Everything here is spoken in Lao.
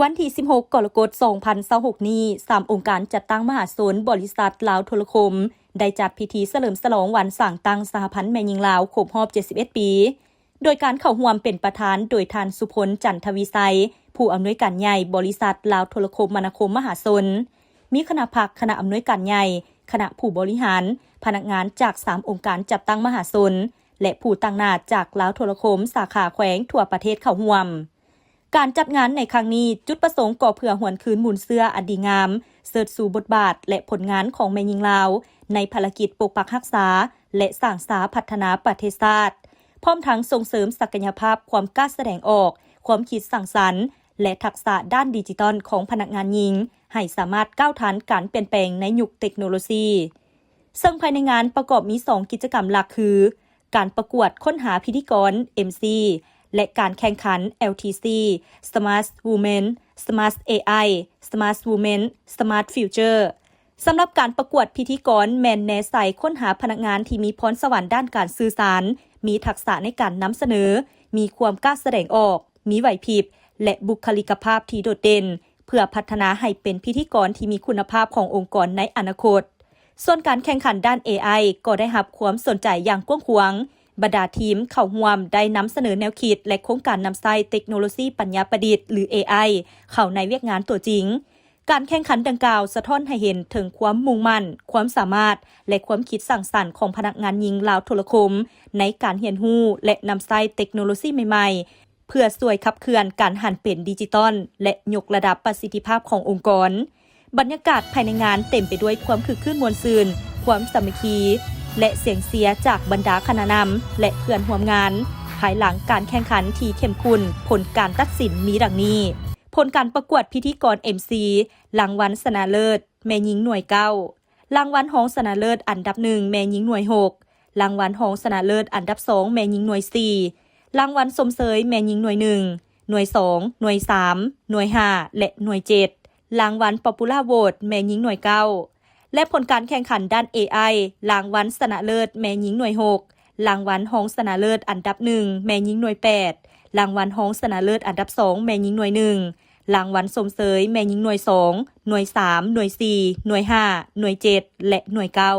ວັນທີສິບຫົກ ກໍລະກົດ ສອງພັນຊາວຫົກນີ້, ສາມອົງການຈັດຕັ້ງມະຫາຊົນ ບໍລິສັດລາວໂທລະຄົມ ໄດ້ຈັດພິທີສະເຫຼີມສະຫຼອງວັນສ້າງຕັ້ງສະຫະພັນແມ່ຍິງລາວຄົບຮອບເຈັດສິບເອັດປີ, ໂດຍການເຂົ້າຮ່ວມເປັນປະທານໂດຍທ່ານ ສຸພົນ ຈັນທະວິໄຊ, ຜູ້ອຳນວຍການໃຫຍ່ບໍລິສັດລາວໂທລະຄົມມະນາຄົມມະຫາຊົນ, ມີຄະນະພັກ, ຄະນະອຳນວຍການໃຫຍ່, ຄະນະຜູ້ບໍລິຫານ, ພະນັກງານຈາກສາມອົງການຈັດຕັ້ງມະຫາຊົນ ແລະ ຜູ້ຕາງໜ້າຈາກລາວໂທລະຄົມສາຂາແຂວງທົ່ວປະເທດເຂົ້າຮ່ວມ. ການຈັດງານໃນຄັ້ງນີ້ ຈຸດປະສົງກໍເພື່ອຫວນຄືນມູນເຊື້ອອັນດີງາມ, ເຊີດຊູບົດບາດ ແລະ ຜົນງານຂອງແມ່ຍິງລາວ ໃນພາລະກິດປົກປັກຮັກສາ ແລະ ສ້າງສາພັດທະນາປະເທດຊາດ, ພ້ອມທັງສົ່ງເສີມສັກກະຍະພາບຄວາມກ້າສະແດງອອກ, ຄວາມຄິດສ້າງສັນ ແລະ ທັກສະດ້ານດິຈິຕອນຂອງພະນັກງານຍິງ ໃຫ້ສາມາດກ້າວທັນການປ່ຽນແປງໃນຍຸກເຕັກໂນໂລຊີ. ເຊິ່ງພາຍໃນງານປະກອບມີສອງກິດຈະກຳຫຼັກຄື ການປະກວດຄົ້ນຫາພິທີກອນ ເອັມຊີ ແລະ ການແຂ່ງຂັນ ແອລທີຊີ Smart Women Smart ເອໄອ Smart Women Smart Future. ສຳລັບການປະກວດພິທີກອນແມ່ນແນໃສ່ຄົ້ນຫາພະນັກງານທີ່ມີພອນສະຫວັນດ້ານການສື່ສານ, ມີທັກສະໃນການນຳສະເໜີ, ມີຄວາມກ້າສະແດງອອກ, ມີໄຫວພິບ ແລະ ບຸກຄະລິກະພາບທີ່ໂດດເດັ່ນ, ເພື່ອພັດທະນາໃຫ້ເປັນພິທີກອນທີ່ມີຄຸນນະພາບຂອງອົງກອນໃນອະນາຄົດ. ສ່ວນການແຂ່ງຂັນດ້ານ ເອໄອ ກໍໄດ້ຮັບຄວາມສົນໃຈຢ່າງກວ້າງຂວາງ. ບັນດາທີມເຂົ້າຮ່ວມໄດ້ນຳສະເໜີແນວຄິດ ແລະ ໂຄງການນຳໃຊ້ເຕັກໂນໂລຊີປັນຍາປະດິດ ຫຼື ເອໄອ ເຂົ້າໃນວຽກງານຕົວຈິງ. ການແຂ່ງຂັນດັ່ງກ່າວສະທ້ອນໃຫ້ເຫັນເຖິງຄວາມມຸ່ງໝັ້ນ, ຄວາມສາມາດ ແລະ ຄວາມຄິດສ້າງສັນຂອງພະນັກງານຍິງລາວໂທລະຄົມ ໃນການຮຽນຮູ້ ແລະ ນຳໃຊ້ເຕັກໂນໂລຊີໃໝ່ໆ ເພື່ອຊ່ວຍຂັບເຄື່ອນການຫັນເປັນດິຈິຕອນ ແລະ ຍົກລະດັບປະສິດທິພາບຂອງອົງກອນ. ບັນຍາກາດພາຍໃນງານເຕັມໄປດ້ວຍຄວາມຄຶກຄື້ນມ່ວນຊື່ນ, ຄວາມສາມັກຄີ ແລະ ສຽງເຊຍຈາກບັນດາຄະນະນຳ ແລະ ເພື່ອນຮ່ວມງານ. ພາຍຫຼັງການແຂ່ງຂັນທີ່ເຂັ້ມຂຸ້ນ, ຜົນການຕັດສິນມີດັ່ງນີ້: ຜົນການປະກວດພິທີກອນ ເອັມຊີ, ລາງວັນຊະນະເລີດ ແມ່ຍິງໜ່ວຍເກົ້າ, ລາງວັນຮອງຊະນະເລີດອັນດັບໜຶ່ງ ແມ່ຍິງໜ່ວຍຫົກ, ລາງວັນຮອງຊະນະເລີດອັນດັບສອງ ແມ່ຍິງໜ່ວຍສີ່, ລາງວັນຊົມເຊີຍແມ່ຍິງໜ່ວຍໜຶ່ງ, ໜ່ວຍສອງ, ໜ່ວຍສາມ, ໜ່ວຍຫ້າ ແລະ ໜ່ວຍເຈັດ, ລາງວັນ Popular Vote ແມ່ຍິງໜ່ວຍເກົ້າ ແລະ ຜົນການແຂ່ງຂັນດ້ານ ເອໄອ, ລາງວັນຊະນະເລີດແມ່ຍິງໜ່ວຍຫົກ, ລາງວັນຮອງຊະນະເລີດອັນດັບໜຶ່ງ ແມ່ຍິງໜ່ວຍແປດ, ລາງວັນຮອງຊະນະເລີດອັນດັບສອງ ແມ່ຍິງໜ່ວຍໜຶ່ງ, ລາງວັນຊົມເຊີຍແມ່ຍິງໜ່ວຍສອງ, ໜ່ວຍສາມ, ໜ່ວຍສີ່, ໜ່ວຍຫ້າ, ໜ່ວຍເຈັດ ແລະ ໜ່ວຍເກົ້າ.